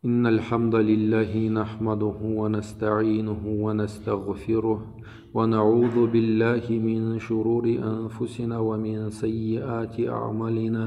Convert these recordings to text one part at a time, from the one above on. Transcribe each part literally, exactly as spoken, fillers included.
إن الحمد لله نحمده ونستعينه ونستغفره، ونعوذ بالله من شرور أنفسنا ومن سيئات أعمالنا.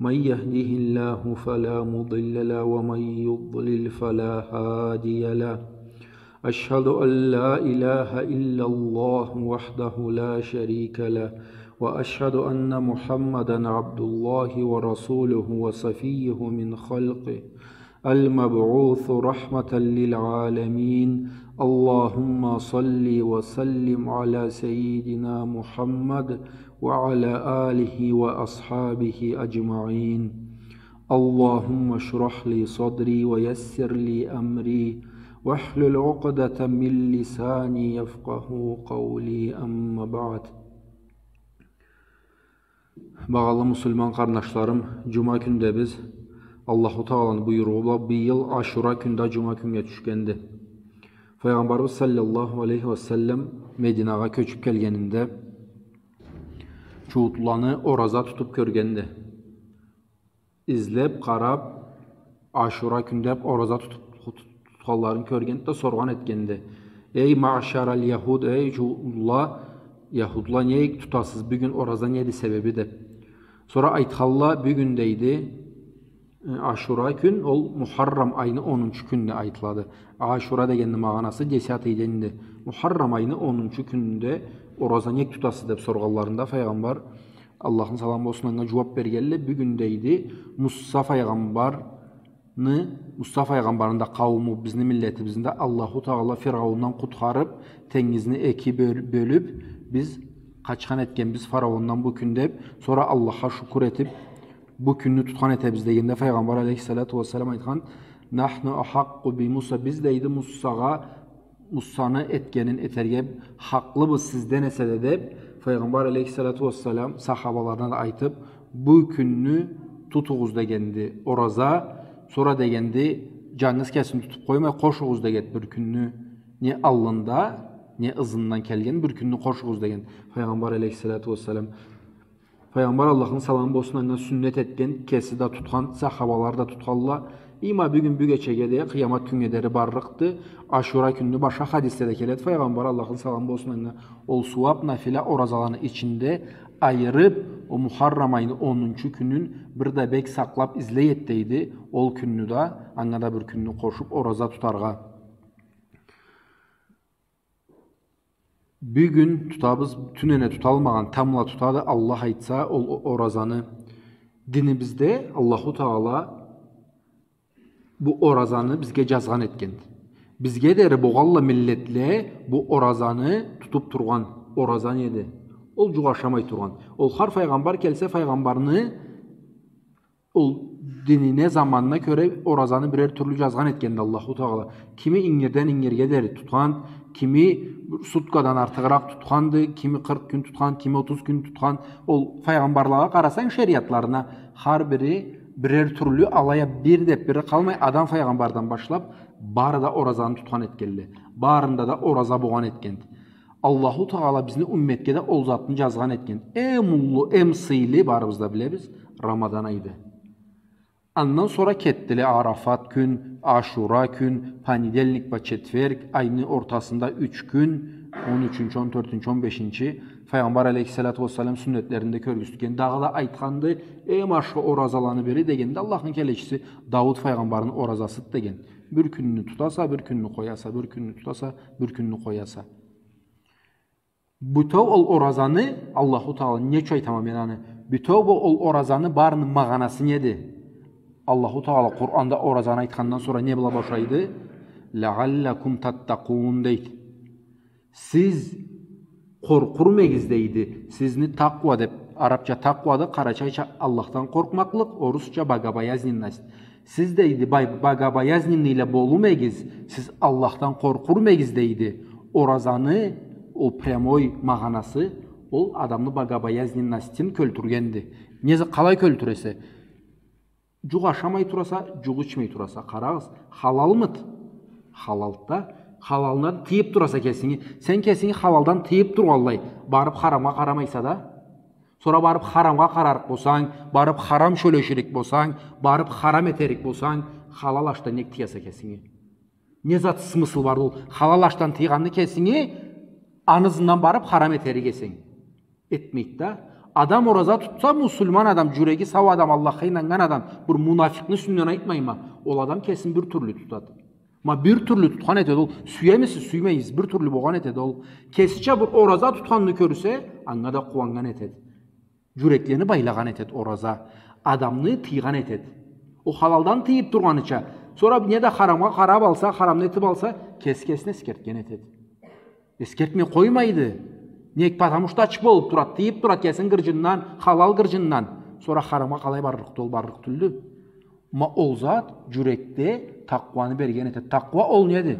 من يهده الله فلا مضل له، ومن يضلل فلا هادي له. أشهد أن لا إله إلا الله وحده لا شريك له، وأشهد أن محمدا عبد الله ورسوله وصفيه من خلقه، المبعوث رحمة للعالمين. اللهم صل وسلم على سيدنا محمد وعلى آله وأصحابه أجمعين. اللهم اشرح لي صدري ويسر لي أمري واحلل عقدة من لساني يفقهوا قولي. أما بعد. Багъалы муслиман къарнашларым, джума кюнде биз Аллаху Тааланы буйругъу бла быйыл Ашура кюн да джума кюннге тюшгенди. Файгъамбарыбыз саллаллаху алейхи ва саллам Мединагъа кёчюб келгенинде чууутлуланы ораза тутуб кёргенди. Излеб, къараб, Ашура кюнде ораза тутуб, тут-, тутханларын кёргенди да соргъан этгенди: «Эй, маъшарал яхуд, эй, джууутлула, яхудла, нек тутасыз бюгюн ораза, неди себеби?» — деб. Сора айтханла: «Бюгюн, — дейди, — э, Ашура кюн, ол Мухаррам айны онунчу кюнюне айтылады. Ашура дегенни магъанасы десятый денди. Мухаррам айны онунчу кюнюнде ораза нек тутасыз?» — деб соргъанларында Файгъамбар, Аллахны саламы болсун анга, джууаб бергенле: «Бюгюн, — дейди, — Муса файгъамбарны, Муса файгъамбарны да къаууму, бизни миллетибизни да Аллаху Таала Фиргъаундан къутхарыб, тенгизни эки бёл-, бёлюб, биз къачхан этгенбиз фараондан бу кюн», — деб, сора Аллахха шукур этиб, бу кюнню тутхан этебиз дегенде, Файгъамбар алейхиссалату вассалам айтхан: «Нахну ахакъкъу би Муса, биз, — дейди, — Мусагъа, Мусаны этгенин этерге хакълыбыз сизден эсе да», — деб, Файгъамбар алейхиссалату вассалам сахабаларына да айтыб: «Бу кюнню тутугъуз, — дегенди, — ораза, сора, — дегенди, — джангыз кесин тутуб къоймай, къошугъуз, — дегенди, — бир кюнню не аллында, не ызындан келген бир кюнню къошугъуз», — деген Файгъамбар алейхиссалату вассалам. Файгъамбар, Аллахны саламы болсун анга, сюннет этген, кеси да тутхан, сахабалары да тутханла. Има бюгюн, бюгечеге да, къыямат кюннге дери барлыкъды. Ашура кюнню башха хадиследе келеди. Файгъамбар, Аллахны саламы болсун анга, ол сууаб нафила оразаланы ичинде айырыб, ол Мухаррам айны онунчу кюнюн бир да бек сакълаб излей эди, дейди. Ол кюнню да, анга да бир кюнню къошуб ораза тутаргъа. Бюгюн тутабыз, тюнене туталмагъан тамла тутады, Аллах айтса, ол о-, оразаны. Динибизде Аллаху Таала бу оразаны бизге джазгъан этгенди. Бизге дери болгъанла миллетле бу оразаны тутуб тургъан. Ораза неди? Ол джукъ ашамай тургъан. Ол хар файгъамбар келсе, файгъамбарны ол динине, заманына кёре оразаны бирер тюрлю джазгъан этгенди Аллаху Таала. Кими ингирден ингирге дери тутхан, кими суткадан артыгъыракъ тутханды, кими къыркъ кюн тутхан, кими отуз кюн тутхан. Ол файгъамбарлагъа къарасанг, шериатларына, хар бири бирер тюрлю, алай а бир деб бири къалмай, Адам файгъамбардан башлаб, бары да оразаны тутхан этгенле. Барында да ораза болгъан этгенди. Аллаху Таала бизни умметге да ол затны джазгъан этген. Эм уллу, эм сыйлы, барыбыз да билебиз, Рамадан айды. Андан сора кетдиле Арафат кюн, Ашура кюн, понедельник бла четверг, айны ортасында юч кюн, он ючюнчю, он тёртюнчю, он бешинчи, Файгъамбар алейхиссалату вассалам сюннетлеринде кёргюзтген. Дагъыда айтханды, эм ашхы оразаланы бири дегенде, Аллахны келечиси, Дауд файгъамбарны оразасыды деген. Бир кюнню тутаса, бир кюнню къояса, бир кюнню тутаса, бир кюнню къояса. Бютеу ол оразаны, Аллаху Таала, не ючюн айтама мен аны? Бютеу бу ол оразаны барыны магъанасы неди? Аллаху Таала Къуранда оразаны айтхандан сора не бла башлайды? «Лааллакум таттакъун», — дейди. Сиз къоркъурмегиз, дейди. Сизни такъва деб, арабча такъвады, къарачайча Аллахдан къоркъмакълыкъ, орусча богобоязненность. Сиз, дейди, бай-, богобоязненныйле болумегиз, сиз Аллахдан къоркъурмегиз, дейди. Оразаны ол прямой магъанасы, ол адамны богобоязненностин кёлтюргенди. Не за-, къалай кёлтюресе? Джукъ ашамай тураса, джукъ ичмей тураса, къарагъыз, халалмыды? Халалды да. Халалдан тыйыб тураса кесинги. Сен кесинги халалдан тыйыб тургъанлай, барыб харамгъа къарамайса да, сора барыб харамгъа къарарыкъ болсанг, барыб харам сёлеширик болсанг, барыб харам этерик болсанг, Халал ашдан нек тыяса кесинги? Не зат смысл барды ол? Халал ашдан тыйгъанны кесинги, аны ызындан барып харам этерик эсенг. Этмейди да. Адам ораза тутса, муслиман адам, джюреги сау адам, Аллахха ийнаннган адам, бир мунафикъны юсюнден айтмайма, ол адам кесин бир тюрлю тутады. Ма бир тюрлю тутхан этеди ол. Сюемисиз, сюймейсиз, бир тюрлю болгъан этеди ол. Кесича бир ораза тутханны кёрсе, анга да къууаннган этеди. Джюреклени байлагъан этеди ораза. Адамны тыйгъан этеди. Ол халалдан тыйып тургъаныча. Сора не да харамгъа къарап алса, харамны этип алса, кеси кесине эсгертген этеди. Эсгертмей къоймайды. Нек, потому что ач болуп турады, тыйып турады кесин гырджындан, халал гырджындан. Сора харамгъа къалай барлыкъды ол, барлыкъ тюлдю. Ма ол зат джюрекде такъуаны берген этеди. Такъуа ол неди?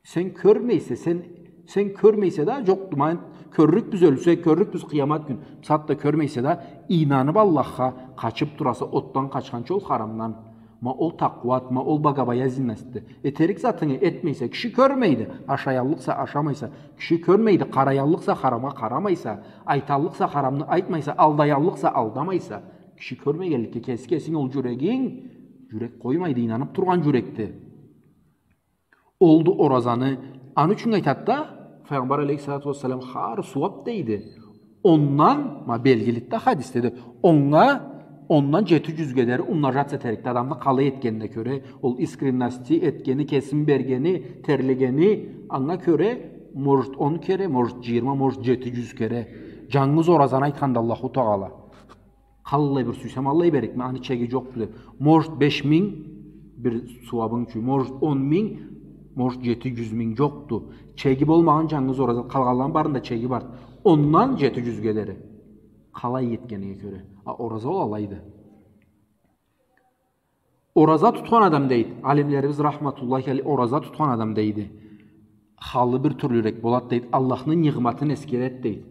Сен кёрмейсе, сен, сен кёрмейсе да, джокъду, ма кёрлюкбюз ёлсе, кёрлюкбюз къыямат кюн. Бусагъатда кёрмейсе да, ийнанып Аллахха, къачып тураса, отдан къачханча ол харамдан. Ма ол такъуады, ма ол богобоязненностьды. Этерик затынгы этмейсе, киши кёрмейди. Ашаяллыкъса, ашамайса, киши кёрмейди. Къараяллыкъса, харамгъа къарамайса, айталлыкъса, харамны айтмайса, алдаяллыкъса, алдамайса, киши кёрмегенликге кеси кесинг ол джюрегинг, джюрек къоймайды, ийнанып тургъан джюрекди. Олду оразаны, аны ючюн айтады да, Файгъамбар алейхиссалату уассалам, хар сууап дейди. Ондан, ма, белгилиди да хадисде да, онга, ондан джети джюзге дери умножаться этерикди адамны къалай этгенине кёре, ол искренности, этгени, кесин бергени, терлегени, анга кёре, может, он кере, может, джыйырма, может, джети джюз кере. Джангыз оразаны айтханды Аллаху Тагъала. Къаллай бир сюйсем, аллай берликме, аны чеги джокъду деп. Может, беш минг бир сууабынг ючюн, может, он минг, может, джети джюз минг, джокъду. Чеги болмагъан джангыз ораза, къалгъанланы барында чеги барды. Ондан джети джюзге дери. Къалай этгенинге кёре. А ораза ол алайды. Ораза тутхан адам, дейди, алимлерибиз рахматуллахи алейхи, ораза тутхан адам, дейди, халы бир тюрлюрек болады, дейди, Аллахны нигъматын эсгерет, дейди.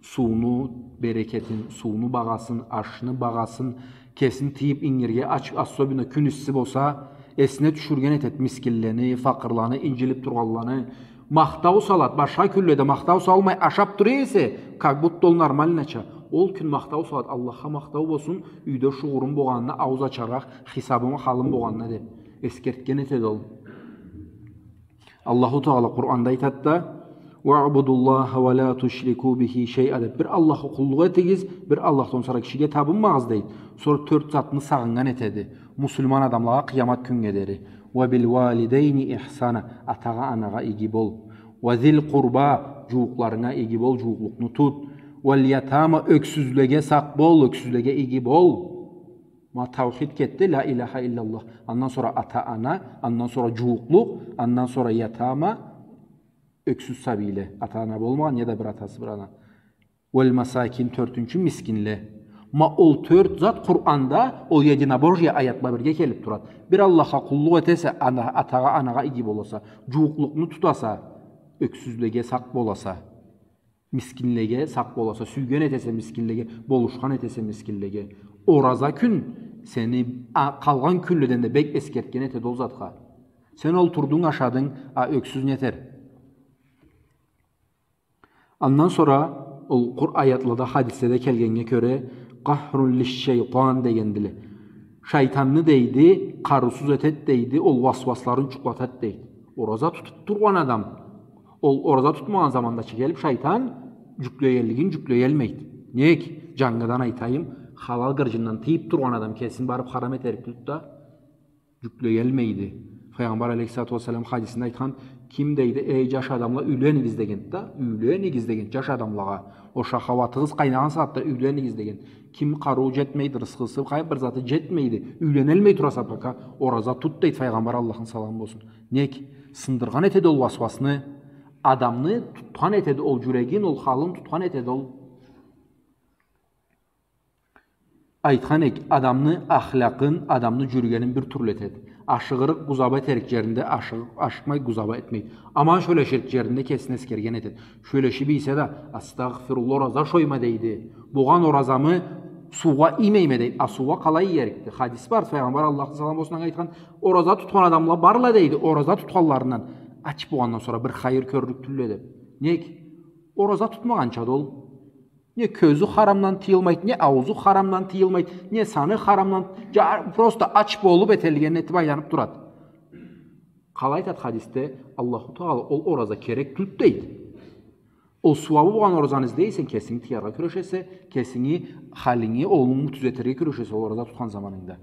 Сууну берекетин, сууну багъасын, ашны багъасын, кесин тыйып ингирге, ач, особенно кюн исси болса, эсине тюшюрген этет мискинлени, факъырланы, инджилип тургъанланы, махтау салат, башха кюнледе махтау салмай ашап тура эсе, как будто ол нормальноча. Ол кюн махтау салат, Аллахха махтау болсун, юйде шугурум болгъанына, аууз ачаргъа хисабым, халым болгъанына деп. Эсгертген этеди ол. Аллаху Тагъала Къуранда айтады да, «Уаъбудуллаха уа ла тушрику бихи шайъа», деп. Бир Аллахха къуллукъ этигиз, бир Аллахдан сора кишиге табынмагъыз, дейди. Сора тёрт затны сагъыннган этеди. Муслиман адамлагъа къыямат кюннге дери. «Уа бил уалидайни ихсана», атагъа, анагъа иги бол. «Уа зил къурба», джууукъларынга иги бол, джууукълукъну тут. «Уал ятама», ёксюзлеге сакъ бол, ёксюзлеге иги бол. Ма таухид кетди, ла иляха илляллах. Андан сора ата-ана, андан сора джууукълукъ, андан сора ятама, ёксюз сабийле. Ата-ана болмагъан, неда бир атасы, бир ана. «Уал масакин», тёртюнчю, мискинле. Ма ол тёрт зат Къуранда, ол единобожие аят бла бирге келип турады. Бир Аллахха къуллукъ этесе, ана, атагъа, анагъа иги боласа, джууукълукъну тутаса, ёксюзлеге сакъ боласа, мискинлеге сакъ боласа, сюйген этесе мискинлеге, болушхан этесе мискинлеге. Ораза кюн сени, а, къалгъан кюнледен да бек эсгертген этеди ол затха. Сен олтурдунг, ашадынг, а ёксюз нетер? Андан сора ол Къур-, аятлада, хадиследе келгеннге кёре, «къахрун лиш-шайтан» дегендиле. Шайтанны, дейди, къарыусуз этет, дейди, ол уасуасларын джукълатат, дейди. Ораза тутуп тургъан адам, ол ораза тутмагъан замандача келип шайтан джюклегенлигин джюклеялмайт. Нек? Джангыдан айтайым, халал гырджындан тыйып тургъан адам кесин барып харам этерик тюлдю да. Джюклеялмайды. Файгъамбар алейхиссалату уассалам хадисинде айтхан, ким дейди, «Эй, джаш адамла, юйленигиз», — дегенди да, «юйленигиз», — дегенди джаш адамлагъа. Ол шахауатыгъыз къайнагъан сагъатда юйленигиз, — дегенди. Ким къарыуу джетмейди, рысхысы, къайсы бир заты джетмейди, юйленелмей тураса, пока ораза тут, дейди Файгъамбар, Аллахны саламы болсун. Нек? Сындыргъан этеди ол уасуасны, адамны тутхан этеди ол джюрегин, ол халын тутхан этеди ол. Айтхан эк, адамны ахлакъын, адамны джюрюгенин бир тюрлю этеди. Ашыгъырыкъ гузаба этерик джеринде ашыгъ-, ашыкъмай гузаба этмейди. Аман сёлеширик джеринде кесин эсгерген этеди. Сёлешиб ийсе да, «Астагъфируллах, ораза ашайма», — дейди. «Болгъан оразамы суугъа иймейме», — дейди. А суугъа къалай иерикди? Хадис бар, Файгъамбар, Аллахны саламы болсун анга, айтхан, ораза тутхан адамла барла, дейди, ораза тутханларындан, ач болгъандан сора бир хайыр кёрлюк тюлле, деп. Нек? Ораза тутмагъанчады ол. Не кёзю харамдан тыйылмайды, не аузу харамдан тыйылмайды, не саны харамдан, жа-, просто ач болуп этелгенин этип айланып турады. Къалай айтады хадисде, Аллаху Тагъала ол ораза керек тюлдю дейди. Ол сууабы болгъан оразаны излейсе, кесинги тыяргъа кюрешесе, кесинги, халинги, онгу тюзетирге кюрешесе, ол ораза тутхан заманынгда.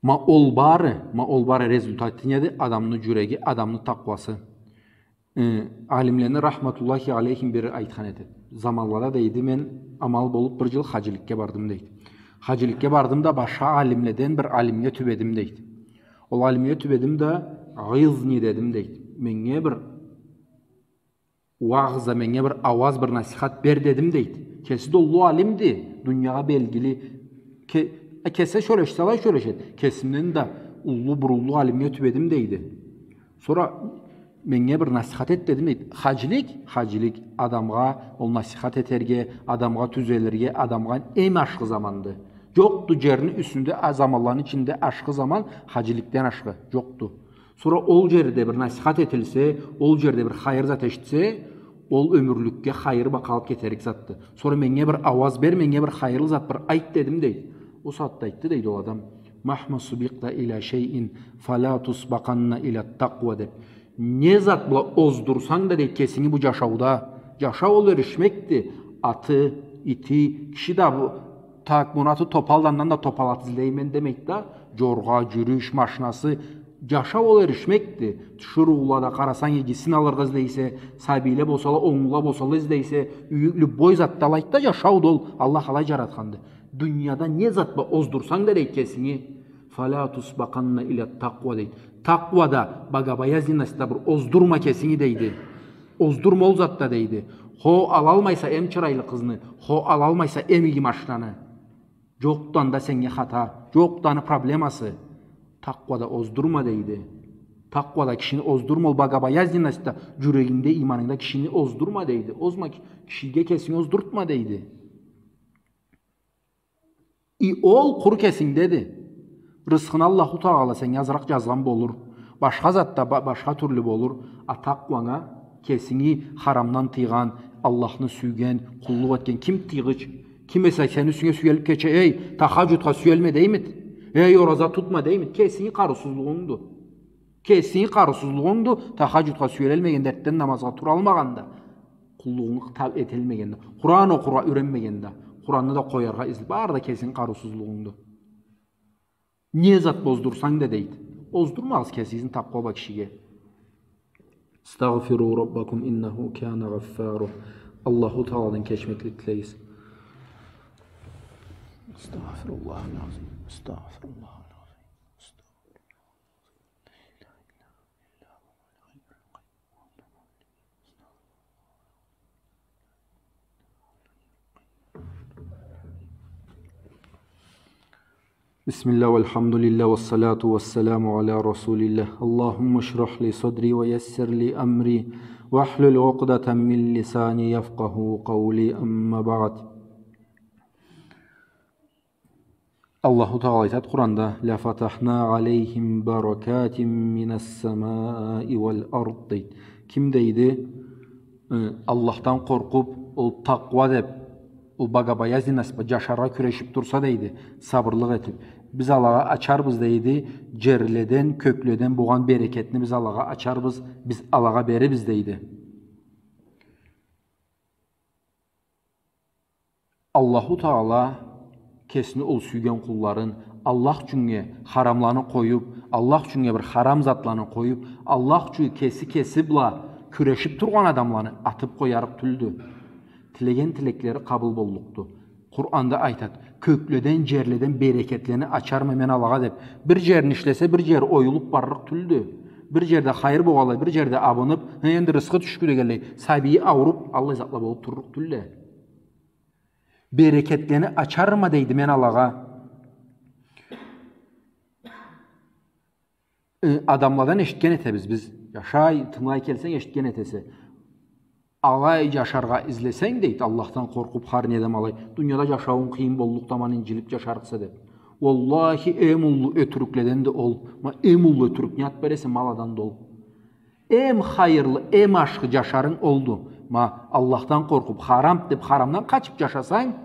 Ма ол бары, ма ол бары результаты неди? Адамны жюреги, адамны такъуасы. Э, алимлени рахматуллахи алейхим бири айтхан эди. Заманлада дейди, мен амал болуп бир жыл хаджиликге бардым дейди. Хаджиликге бардым да, башха алимледен бир алимге тюбедим дейди. Ол алимге тюбедим да, «Гъизни», дедим дейди. Менге бир уагъза, менге бир ауаз, бир насихат бер дедим дейди. Кеси да уллу алимди, дуниягъа белгили. Ке-, э, кеси сёлешсе, алай сёлешеди. Кесимден да уллу, бир уллу алимге тюбедим дейди. Сора менге бир насихат эт дедим дейди. Хаджилик, хаджилик адамгъа ол насихат этерге, адамгъа тюзелирге, адамгъа эм ашхы заманды. Жокъду жерни юсюнде, а, заманланы ичинде ашхы заман хаджиликден ашхы. Жокъду. Сора ол жерде бир насихат этилсе, ол жерде бир хайыр зат эшитсе, ол ёмюрлюкге хайыр бла къалып кетерик затды. Сора менге бир ауаз бер, менге бир хайырлы зат бир айт дедим дейди. Ол сагъатда айтды дейди ол адам: «Махма субикъта иля шейин, фаля тусбакъанна иля такъуа», — деп. Не зат бла оздурсанг да дейди кесинги бу жашауда, жашау ол эришмекди. Аты, ити, киши да бу, так, муну аты топалды, андан да топал ат излейме демейди да, жоргъа, жюрюш, машинасы, жашау ол эришмекди. Тиширыула да къарасанг, игисин алыргъа излейсе, сабийле болсала, онгла болсала излейсе, юй-, любой затда алайды да, жашауду ол, Аллах алай жаратханды. Дунияда не зат бла оздурсанг да дейди кесинги, «Фаля тусбакъанна иля такъуа», — дейди. Такъуада, богобоязненностьда бир оздурма кесинги дейди. Оздурма ол затда дейди. Хо, алалмайса эм чырайлы къызны, хо, алалмайса эм иги машинаны. Жокъду анда сеннге хата, жокъду аны проблемасы. Такъуада оздурма дейди. Такъуада кишини оздурма, ол богобоязненностьда, жюрегингде, ийманынгда кишини оздурма дейди. Озма ки-, кишиге кесинги оздуртма дейди. И ол къуру кесингдеди. Рысхыны Аллаху Тагъала сеннге азыракъ жазгъан болур. Башха затда ба-, башха тюрлю болур. А такъуанга, кесинги харамдан тыйгъан, Аллахны сюйген, къуллукъ этген ким тыйгъыч? Ким эсе сени юсюнге сюелип кече, «Эй, тахажудха сюелме», — деймид? «Эй, ораза тутма», — деймид? Кесинги къарыусузлугъунгду. Кесинги къарыусузлугъунгду, тахажудха сюелелмегенде, эртден намазгъа туралмагъанда, къуллугъунгу та-, этелмегенде, Къуран окъургъа юренмегенде, Къуранны да къояргъа излеп, бары да кесинги къарыусузлугъунгду. Не зат оздурсанг да, дейди. Оздурмагъыз кесигизни такъуа бла кишиге. «Истагъфиру раббакум иннаху кана гъаффара». Аллаху Тагъаладан кечмеклик тилейиз. Астагъфируллахал азим. Астагъфируллахал азим. بسم الله والحمد لله والصلاة والسلام على رسول الله. اللهم اشرح لي صدري ويسر لي أمري واحلل عقدة من لساني يفقهوا قولي. أما بعد. Аллаху Тагъала айтады Къуранда: «Ля фатахна алейхим баракатим минас самаи валь ард», — дейди. Ким, дейди, э, Аллахдан къоркъуп, ол такъуа деп, ол богобоязненность бла жашаргъа кюрешип турса, дейди, сабырлыкъ этип, биз алагъа ачарбыз, дейди, жерледен, кёкледен болгъан берекетни биз алагъа ачарбыз, биз алагъа берирбиз, дейди. Аллаху Тагъала кесини ол сюйген къулларын, Аллах ючюннге харамланы къоюп, Аллах ючюннге бир харам затланы къоюп, Аллах ючюн кеси-кеси бла кюрешип тургъан адамланы атып къоярыкъ тюлдю. Тилеген тилеклери къабыл боллукъду. Къуранда айтады: «Кёкледен, жерледен берекетлени ачарма мен алагъа», — деп. Бир жерин ишлесе, бир жери оюлуп барлыкъ тюлдю. Бир жерде хайыр болгъанлай, бир жерде абынып, энди рысхы тюшдю дегенлей, сабийи ауруп, аллай затла болуп турлукъ тюлдю. «Берекетлени ачарма», — дейди, — «мен алагъа». Э, адамладан эшитген этебиз биз. Жашай, тынгылай келсенг, эшитген этесе. Алай жашаргъа излесенг, дейди, Аллахдан къоркъуп, хар неде ма алай, дунияда жашауунг къыйын боллукъду, аман инджилип жашарыкъса деп. Уаллахи, эм уллу ётюрюкледенди ол. Ма эм уллу ётюрюк не зат бересе, ма аладанды ол. Эм хайырлы, эм ашхы жашарынг олду. Ма, Аллахдан къоркъуб, харам деб, харамдан къачыб джашасанг,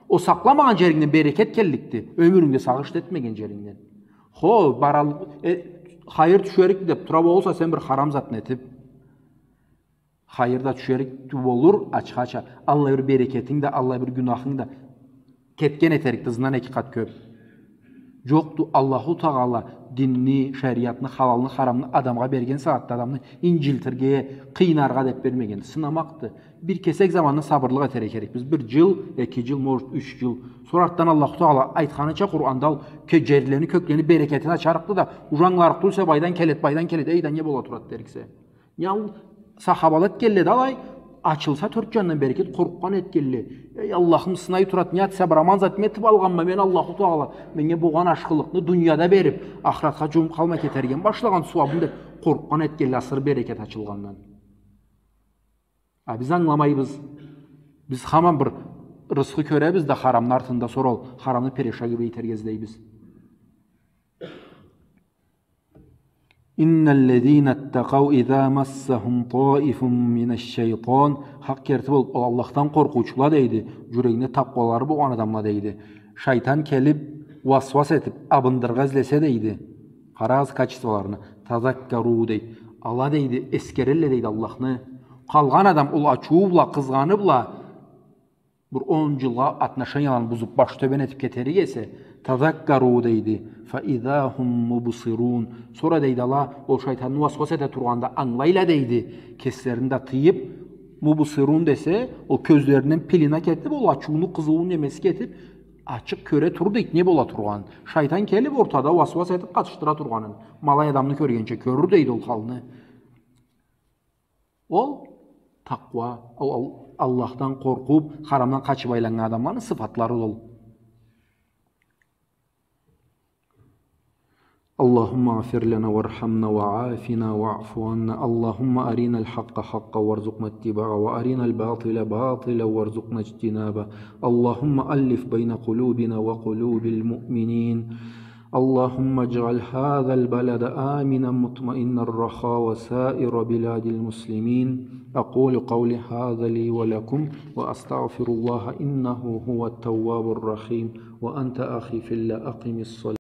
ол сакъламагъан джерингден берекет келликди, ёмюрюнгде сагъыш этмеген джерингден. Хо, барал-, э, хайыр тюшерикди деб тура болса, сен бир харам затны этиб, хайыр да тюшерик тю-, болур, ачха-ачха. Аллай бир берекетинг да, аллай бир гюнахынг да кетген этерикди, ызындан эки къат кёб. Джокъду, Аллаху Тагъала динни, шериатны, халалны, харамны адамгъа берген сагъатда адамны инджилтирге, къыйнаргъа деб бермеген. Сынамакъды. Бир кесек заманны сабырлыкъ этерге керекбиз. Бир джыл, эки джыл, может, юч джыл. Сора артдан Аллаху Тагъала айтханыча Къуранда ол ке-, джерлени, кёклени берекетин ачарыкъды да, уже ангыларыкъды, усе, байдан келеди, байдан келеди, эй да, не бола турады дериксе. Не ол сахабала этгелле да алай, ачылса тёрт джандан берекет, къоркъгъан этгелле. Эй, Аллахым, сынай турады, не этсе, бир аман зат этиб алгъанма мен, Аллаху Тагъала меннге болгъан ашхылыкъны дунияда бериб, ахыратха джумуб къалмай кетерге башлагъан сууабым деб къоркъгъан этгелле, асыры берекет ачылгъандан. А биз ангыламайбыз. Биз хаман бир рысхы кёребиз да харамны артында, сора ол харамны переша кибик этерге излейбиз. إن الذين اتقوا إذا مسهم طائف من الشيطان. Хакъ керти болуб, ол Аллахдан къоркъуучула, дейди, джюрегинде такъуалары болгъан адамла, дейди. Шайтан келиб, уасуас этиб, абындырыргъа излесе, дейди. Къарагъыз качестволарына. تذكروا, дейди. Ала, дейди, эсгерелле, дейди, Аллахны. Къалгъан адам ол ачыуу бла, къызгъаны бла, бир он джылгъа отношенияларын бузуб, баш тёбен этиб кетерик эсе, تذكروا, дейди, فإذا هم مبصرون. Сора, дейди, ала ол шайтанны уасуас эте тургъанда ангылайла, дейди, кеслерин да тыйыб, مبصرون десе, ол кёзлеринден пелена кетиб, ол ачыуну, къызыууну немеси кетиб, ачыкъ кёре тур, дейди, не бола тургъанын. Шайтан келиб ортада уасуас этиб, къатышдыра тургъанын. Ма алай адамны кёргенча кёрюр, дейди, ол халны. Ол такъуа, ол, ол Аллахдан къоркъуб, харамдан къачыб айланнган адамланы сыфатлары ол. اللهم اغفر لنا وارحمنا وعافنا واعف عنا. اللهم أرنا الحق حقا وارزقنا اتباعه، وأرنا الباطل باطلا وارزقنا اجتنابه. اللهم ألف بين قلوبنا وقلوب المؤمنين. اللهم اجعل هذا البلد آمنا مطمئنا رخاء وسائر بلاد المسلمين. أقول قولي هذا لي ولكم وأستغفر الله إنه هو التواب الرحيم. وأنت أخي في الله أقم الصلاة.